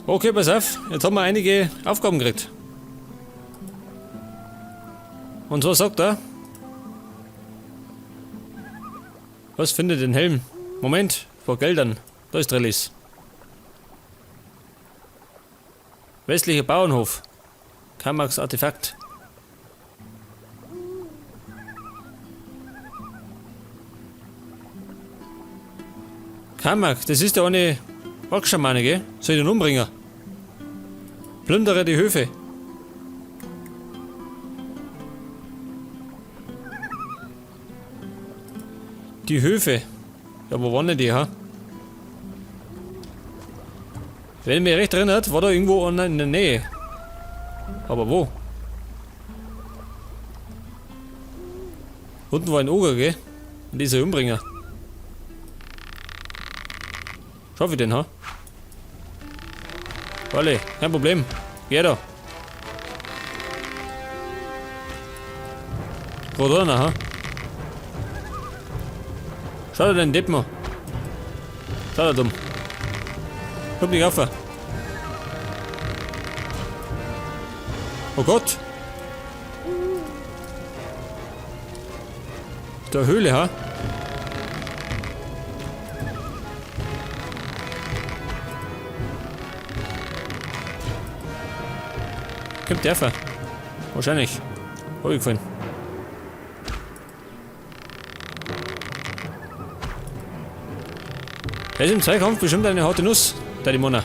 Okay, pass auf. Jetzt haben wir einige Aufgaben gekriegt. Und zwar sagt er... Was findet den Helm? Moment, vor Geldern. Da ist Trellis. Westlicher Bauernhof. Kamaks Artefakt. Kamak, das ist der eine Orkschamane, gell? Soll ich den umbringen? Plündere die Höfe. Die Höfe. Ja, wo waren denn die, ha? Wenn ich mich recht erinnert, war da irgendwo einer in der Nähe. Aber wo? Unten war ein Oger, gell? Und dieser Umbringer. Schaff ich den, ha? Wally, kein Problem. Geh da. Gerade einer, ha? Schau dir den Deppen an. Schau dir dumm. Komm nicht auf. Oh Gott. Der Höhle, ha? Kommt der vor? Wahrscheinlich. Hab ich gefallen. Der ist im Zweikampf bestimmt eine harte Nuss, der die Mona.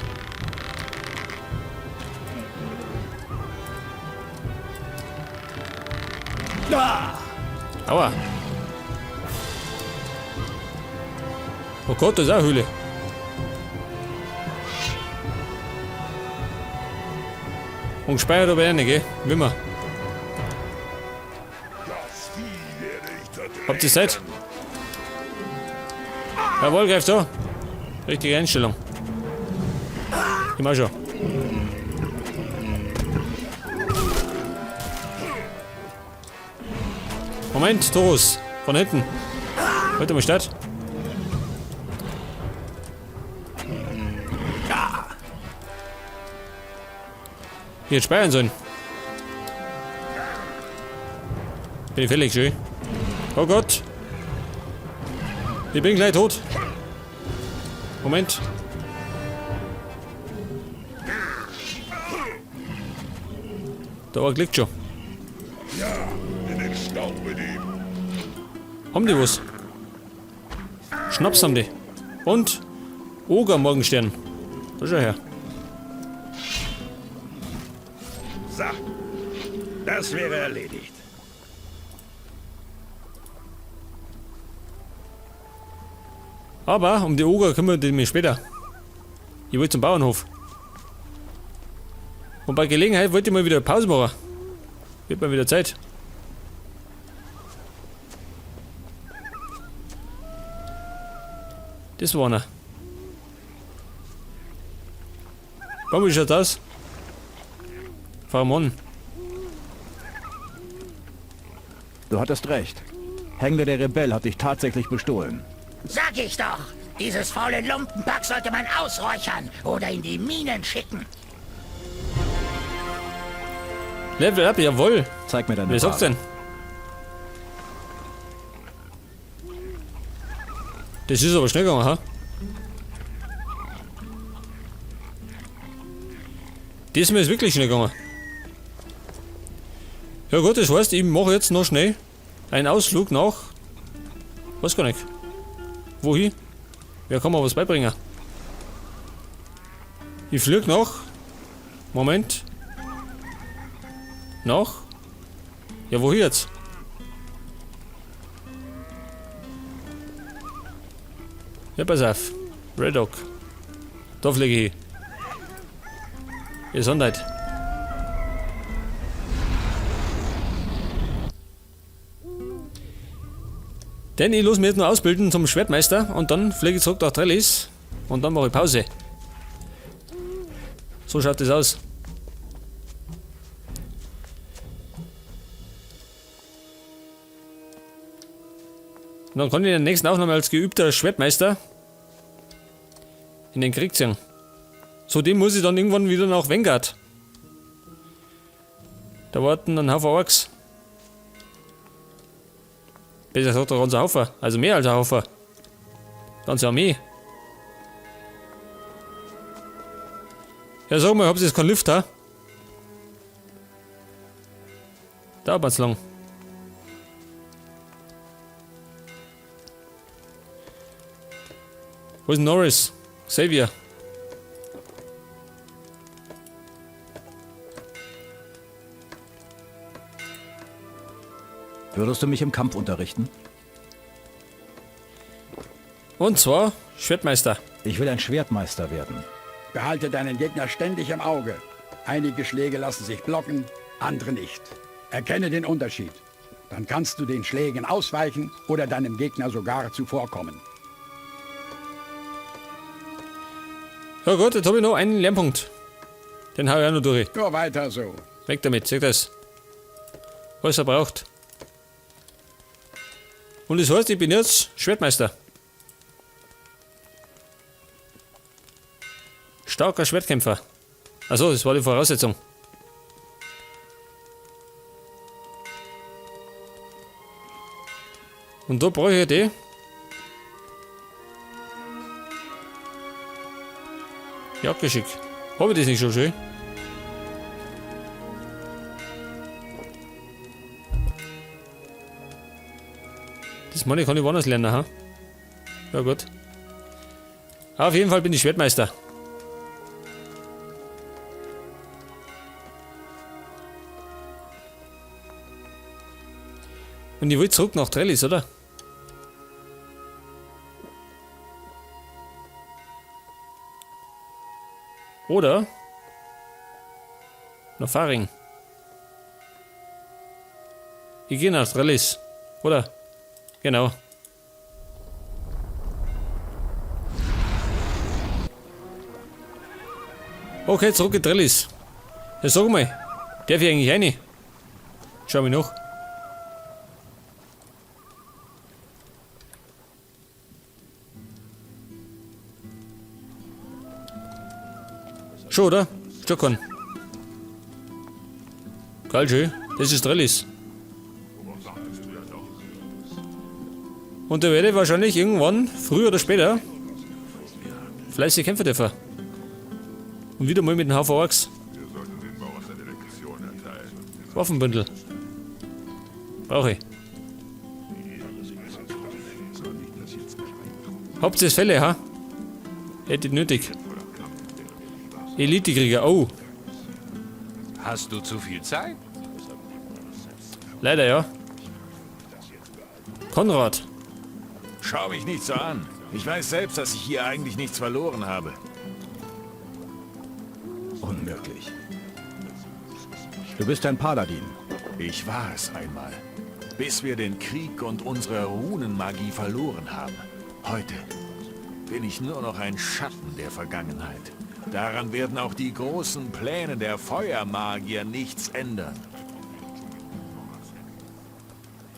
Aua. Oh Gott, das ist auch eine Höhle. Und gespeichert habe ich auch nicht, gell? Wie immer. Habt ihr Zeit? Jawohl, greift da. Richtige Einstellung. Ich mach schon. Moment, Torus. Von hinten. Heute mal statt. Hier speichern sollen. Bin ich fällig, schön. Oh Gott. Ich bin gleich tot. Moment. Da war Glück schon. Ja, in den Staub mit ihm. Haben die was? Schnaps haben die. Und Oger Morgenstern. Da schau her. So, das wäre erledigt. Aber um die Oger kümmere ich mich später. Ich will zum Bauernhof. Und bei Gelegenheit wollte ich mal wieder Pause machen. Wird mal wieder Zeit. Das war einer. Komm, wie schaut das? Fahr mal an. Du hattest recht. Hengler der Rebell hat dich tatsächlich bestohlen. Sag ich doch! Dieses faule Lumpenpack sollte man ausräuchern oder in die Minen schicken. Level up, jawohl. Zeig mir deine Wer sagt's Ware. denn? Das ist aber schnell gegangen, ha? Diesmal ist wirklich schnell gegangen. Ja gut, das heißt, ich mache jetzt noch schnell einen Ausflug nach... Weiß gar nicht. Wohin? Wer kann mir was beibringen? Ich flieg nach... Moment. Nach? Ja, wohin jetzt? Ja, pass auf. Red Dog. Da fliege ich hin. Gesundheit. Denn ich lass mich jetzt noch ausbilden zum Schwertmeister und dann fliege ich zurück nach Trellis und dann mache ich Pause. So schaut das aus. Und dann kann ich in der nächsten Aufnahme als geübter Schwertmeister in den Krieg ziehen. Zudem muss ich dann irgendwann wieder nach Vanguard. Da warten ein Haufen Orks. Besser gesagt, ein ganzer Haufen. Also mehr als ein Haufen. Ganze Armee. Ja, sag mal, habt ihr jetzt keinen Lift, ha? Dauert lang. Wo ist denn Norris? Xavier. Würdest du mich im Kampf unterrichten? Und zwar Schwertmeister. Ich will ein Schwertmeister werden. Behalte deinen Gegner ständig im Auge. Einige Schläge lassen sich blocken, andere nicht. Erkenne den Unterschied. Dann kannst du den Schlägen ausweichen oder deinem Gegner sogar zuvorkommen. Ja gut, jetzt habe ich noch einen Lernpunkt. Den hau ich auch noch durch. Nur weiter so. Weg damit, seht das. Was er braucht. Und das heißt, ich bin jetzt Schwertmeister. Starker Schwertkämpfer. Achso, das war die Voraussetzung. Und da brauche ich die. Jagdgeschick. Habe ich das nicht schon schön? Das meine ich, kann ich woanders lernen, ha? Ja gut. Auf jeden Fall bin ich Schwertmeister. Und ich will zurück nach Trellis, oder? Oder? Nach Faring. Ich gehe nach Trellis. Oder? Genau. Okay, zurück in Trellis. Ja, sag mal, darf ich eigentlich rein? Schau mich noch. Schon, oder? Schon kann. Geil, schön. Das ist Trellis. Und da werde ich wahrscheinlich irgendwann, früher oder später, fleißig kämpfen dürfen. Und wieder mal mit dem Haufen Orks. Waffenbündel. Brauche ich. Habt ihr Fälle, ha? Hätte ich nötig. Elitekrieger, oh. Hast du zu viel Zeit? Leider ja. Konrad. Schau mich nicht so an. Ich weiß selbst, dass ich hier eigentlich nichts verloren habe. Unmöglich. Du bist ein Paladin. Ich war es einmal. Bis wir den Krieg und unsere Runenmagie verloren haben. Heute bin ich nur noch ein Schatten der Vergangenheit. Daran werden auch die großen Pläne der Feuermagier nichts ändern.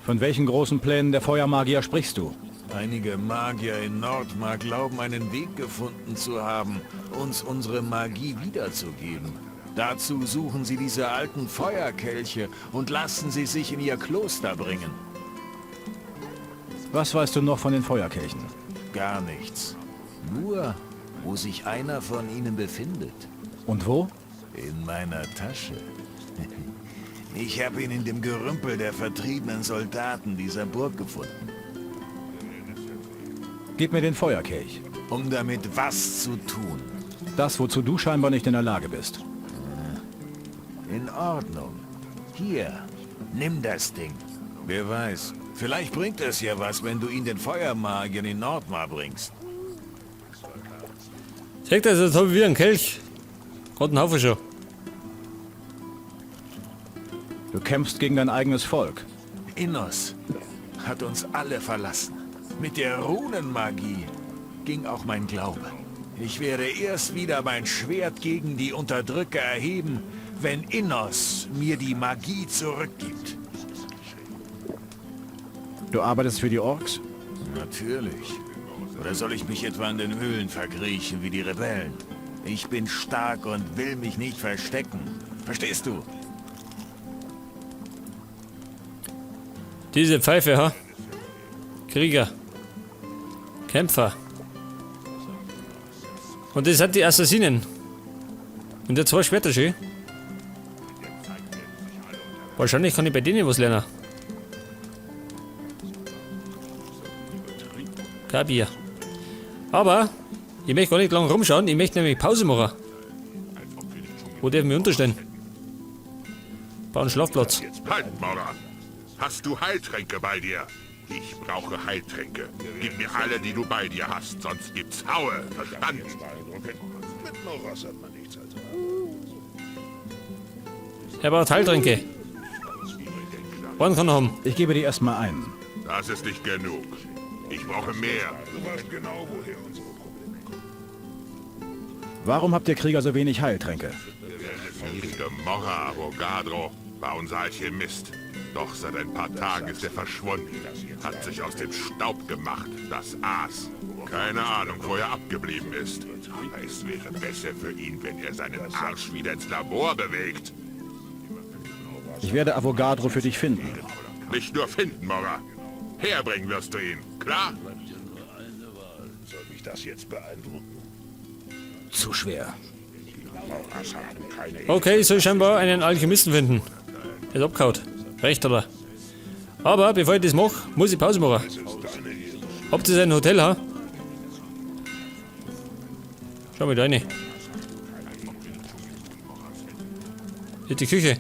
Von welchen großen Plänen der Feuermagier sprichst du? Einige Magier in Nordmar glauben, einen Weg gefunden zu haben, uns unsere Magie wiederzugeben. Dazu suchen sie diese alten Feuerkelche und lassen sie sich in ihr Kloster bringen. Was weißt du noch von den Feuerkelchen? Gar nichts. Nur, wo sich einer von ihnen befindet. Und wo? In meiner Tasche. Ich habe ihn in dem Gerümpel der vertriebenen Soldaten dieser Burg gefunden. Gib mir den Feuerkelch. Um damit was zu tun? Das, wozu du scheinbar nicht in der Lage bist. In Ordnung. Hier, nimm das Ding. Wer weiß, vielleicht bringt es ja was, wenn du ihn den Feuermagiern in Nordmar bringst. Seht ihr, jetzt habe ich wieder einen Kelch. Hat einen Haufen schon. Du kämpfst gegen dein eigenes Volk. Innos hat uns alle verlassen. Mit der Runenmagie ging auch mein Glaube. Ich werde erst wieder mein Schwert gegen die Unterdrücker erheben, wenn Innos mir die Magie zurückgibt. Du arbeitest für die Orks? Natürlich. Oder soll ich mich etwa in den Höhlen verkriechen wie die Rebellen? Ich bin stark und will mich nicht verstecken. Verstehst du? Diese Pfeife, ha? Krieger. Kämpfer. Und das sind die Assassinen. Und der zwei Schwerter schön. Wahrscheinlich kann ich bei denen was lernen. Kein Bier. Aber ich möchte gar nicht lange rumschauen, ich möchte nämlich Pause machen. Wo darf ich mich unterstellen? Bauen Schlafplatz. Halt, Maurer! Hast du Heiltränke bei dir? Ich brauche Heiltränke. Gib mir alle, die du bei dir hast, sonst gibt's Haue. Verstanden? Mit Moras hat man nichts als Er braucht Heiltränke. Wann kann er haben? Ich gebe dir erstmal einen. Das ist nicht genug. Ich brauche mehr. Du weißt genau, woher unsere Probleme kommen. Warum habt ihr Krieger so wenig Heiltränke? Der gierige Morra Avogadro war unser Alchemist. Doch seit ein paar Tagen ist er verschwunden. Hat sich aus dem Staub gemacht, das Aas. Keine Ahnung, wo er abgeblieben ist. Aber es wäre besser für ihn, wenn er seinen Arsch wieder ins Labor bewegt. Ich werde Avogadro für dich finden. Nicht nur finden, Morra. Herbringen wirst du ihn, klar? Soll mich das jetzt beeindrucken? Zu schwer. Moras haben keine Okay, ich soll scheinbar einen Alchemisten finden. Der ist abgehauen. Recht, oder? Aber bevor ich das mache, muss ich Pause machen. Habt ihr ein Hotel, ha? Schau mal da rein. Hier ist die Küche.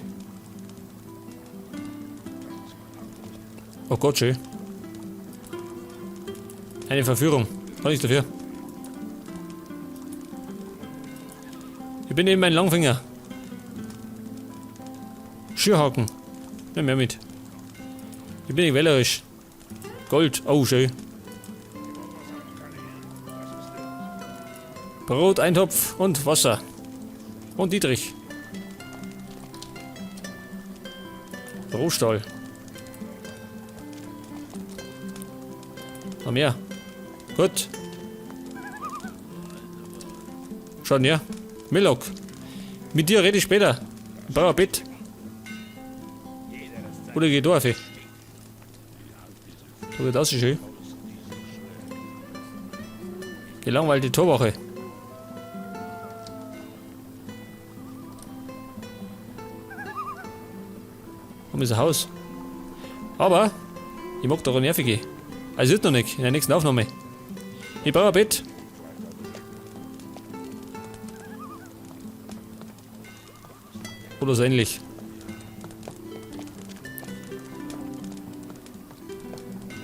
Oh Gott, schön. Eine Verführung. Kann ich dafür. Ich bin eben ein Langfinger. Schürhaken. Nimm mehr mit. Ich bin nicht wählerisch. Gold. Oh, schön. Brot, Eintopf und Wasser. Und Dietrich. Rohstahl. Noch mehr. Gut. Schon, ja. Milok. Mit dir rede ich später. Ich brauche ein Bett. Oder geh da auf. Da wird auch so schön. Gelangweilte Torwache. Haben wir ein Haus. Aber ich mag doch nervige. Also wird noch nicht, in der nächsten Aufnahme. Ich brauche ein Bett. Oder so ähnlich.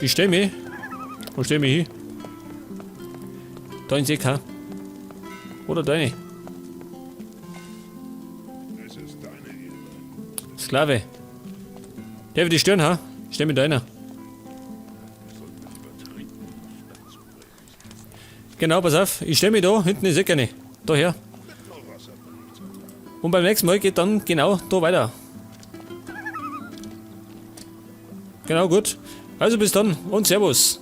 Ich stell mich. Wo stell mich hin? Da ins Eck, ha? Oder deine. Es ist deine Ehre. Sklave. Der wird die stören, ha? Stell mich da einer. Genau, pass auf. Ich stell mich da hinten ins Eck rein. Daher. Und beim nächsten Mal geht dann genau da weiter. Genau, gut. Also bis dann und Servus.